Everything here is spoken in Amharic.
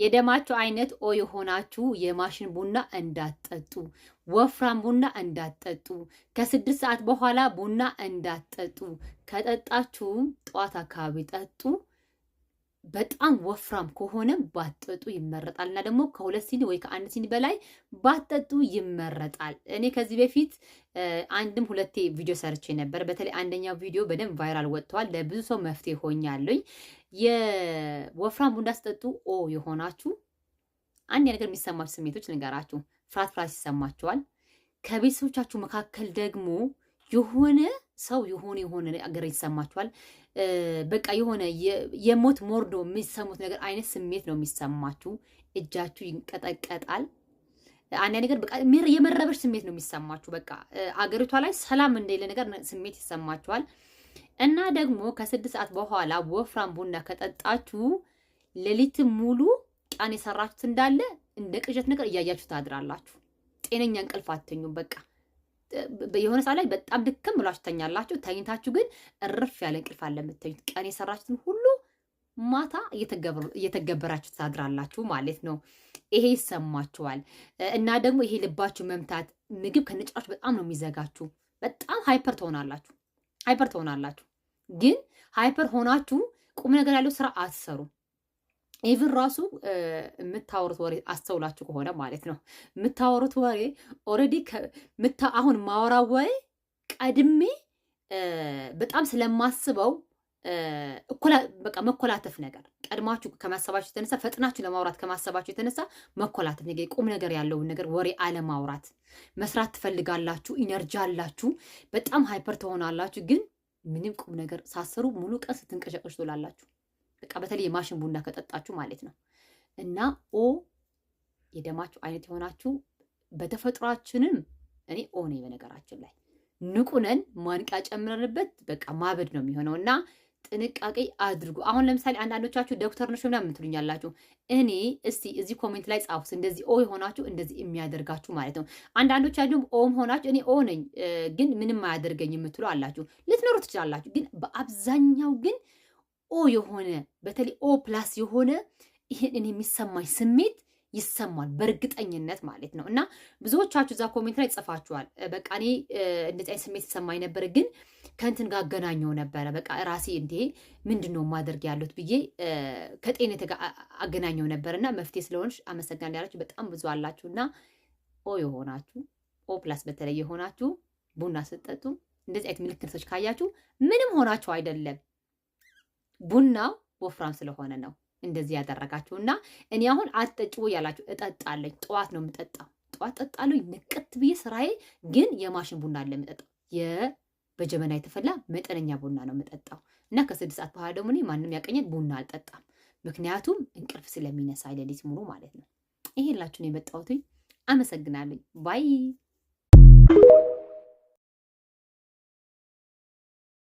የደማችሁ አይነት O የሆናችሁ የማሽን ቡና እንዳትጠጡ፣ ወፍራም ቡና እንዳትጠጡ፣ ከ6 ሰዓት በኋላ ቡና እንዳትጠጡ። ከጠጣችሁም ጠዋት አካባቢ ጠጡ። በጣም ወፍራም ከሆነ ባትጠጡ ይመረጣል። እና ደግሞ ከ2 ሲኒ ወይ ከ1 ሲኒ በላይ ባትጠጡ ይመረጣል። እኔ ከዚህ በፊት አንድም ሁለቴ ቪዲዮ ሰርቼ ነበር። በተለይ አንደኛው ቪዲዮ በደንብ viral ወጥተዋል። ለብዙ ሰው መፍትሄ ሆኛለኝ። የወፍራም ቡና ስትጠጡ O የሆናችሁ አንድ ነገር የሚሰማችሁ ስሜቶች ልንገራችሁ። ፍርሃት ፍርሃት ይሰማችኋል። ከቤተሰቦቻችሁ መካከል ደግሞ የሆነ ሰው የሆነ የሆነ ነገር ይሰማችኋል። በቃ የሆነ የሞት ሞርዶ የሚሰሙት ነገር አይነት ስሜት ነው የሚሰማችሁ። እጃችሁ ይንቀጠቀጣል። አንድ ነገር በቃ የመረበሽ ስሜት ነው የሚሰማችሁ። በቃ አገሪቷ ላይ ሰላም እንደሌለ ነገር ስሜት ይሰማችኋል። እና ደግሞ ከ6 ሰዓት በኋላ ወፍራም ቡና ከጠጣችሁ ሌሊት ሙሉ ቀን የሰራችሁት እንዳለ እንደ ቅዠት ነገር እያያችሁ ታድራላችሁ። ጤነኛ እንቅልፍ አትተኙም። በቃ የሆነ ሰዓት ላይ በጣም ድክም ብሏችሁ ተኛላችሁ። ተኝታችሁ ግን እርፍ ያለ እንቅልፍ አለ የምትተኙት። ቀን የሰራችሁትን ሁሉ ማታ እየተገበራችሁ ታድራላችሁ ማለት ነው። ይሄ ይሰማችኋል። እና ደግሞ ይሄ ልባችሁ መምታት፣ ምግብ ከነጭራሹ በጣም ነው የሚዘጋችሁ። በጣም hyper ትሆናላችሁ። Hyper ትሆናላችሁ። ግን hyper ሆናችሁ ቁም ነገር ያለው ስራ አትሰሩም። Even ራሱ የምታወሩት ወሬ አስተውላችሁ ከሆነ ማለት ነው፣ የምታወሩት ወሬ already አሁን ማወራው ወሬ ቀድሜ በጣም ስለማስበው በቃ መኮላተፍ ነገር፣ ቀድማችሁ ከማሰባችሁ የተነሳ፣ ፈጥናችሁ ለማውራት ከማሰባችሁ የተነሳ መኮላተፍ ነገር፣ ቁም ነገር ያለውን ነገር ወሬ አለማውራት። መስራት ትፈልጋላችሁ፣ energy አላችሁ፣ በጣም hyper ትሆናላችሁ። ግን ምንም ቁም ነገር ሳትሰሩ ሙሉ ቀን ስትንቀሸቀሽ ትውላላችሁ። በቃ በተለይ የማሽን ቡና ከጠጣችሁ ማለት ነው። እና O የደማችሁ አይነት የሆናችሁ በተፈጥሯችንም፣ እኔ O ነኝ በነገራችን ላይ፣ ንቁ ነን። ማንቂያ ጨምረንበት በቃ ማበድ ነው የሚሆነው እና ጥንቃቄ አድርጉ። አሁን ለምሳሌ አንዳንዶቻችሁ ዶክተር ነሽ ምናምን የምትሉኛላችሁ። እኔ እስቲ እዚህ comment ላይ ጻፉት፣ እንደዚህ O የሆናችሁ እንደዚህ የሚያደርጋችሁ ማለት ነው። አንዳንዶቻችሁ O ም ሆናችሁ እኔ O ነኝ ግን ምንም አያደርገኝ የምትሉ አላችሁ፣ ልትኖሩ ትችላላችሁ። ግን በአብዛኛው ግን O የሆነ፣ በተለይ O plus የሆነ ይህን የሚሰማኝ ስሜት ይሰማል በእርግጠኝነት ማለት ነው። እና ብዙዎቻችሁ እዛ comment ላይ ጽፋችኋል። በቃ እኔ እንደዚህ አይነት ስሜት ይሰማኝ ነበር፣ ግን ከእንትን ጋር አገናኘው ነበረ። በቃ ራሴ እንዴ ምንድን ነው ማደርግ ያሉት ብዬ ከጤንነት ጋር አገናኘው ነበር እና መፍትሄ ስለሆንሽ አመሰግናለሁ ያላችሁ በጣም ብዙ አላችሁ። እና O የሆናችሁ፣ O plus በተለይ የሆናችሁ ቡና ስትጠጡ እንደዚህ አይነት ምልክቶች ካያችሁ ምንም ሆናችሁ አይደለም፣ ቡናው ወፍራም ስለሆነ ነው እንደዚህ ያደረጋችሁ። እና እኔ አሁን አትጠጪ ወይ ያላችሁ እጠጣለኝ። ጠዋት ነው የምጠጣው። ጠዋት ጠጣለሁ ንቅት ብዬ ስራዬ። ግን የማሽን ቡና አለ የምጠጣው፣ በጀበና የተፈላ መጠነኛ ቡና ነው የምጠጣው። እና ከ6 ሰዓት በኋላ ደግሞ እኔ ማንም ያቀኛል ቡና አልጠጣም። ምክንያቱም እንቅልፍ ስለሚነሳ ሌሊት ሙሉ ማለት ነው። ይሄን ላችሁ ነው የመጣሁትኝ። አመሰግናለኝ። Bye.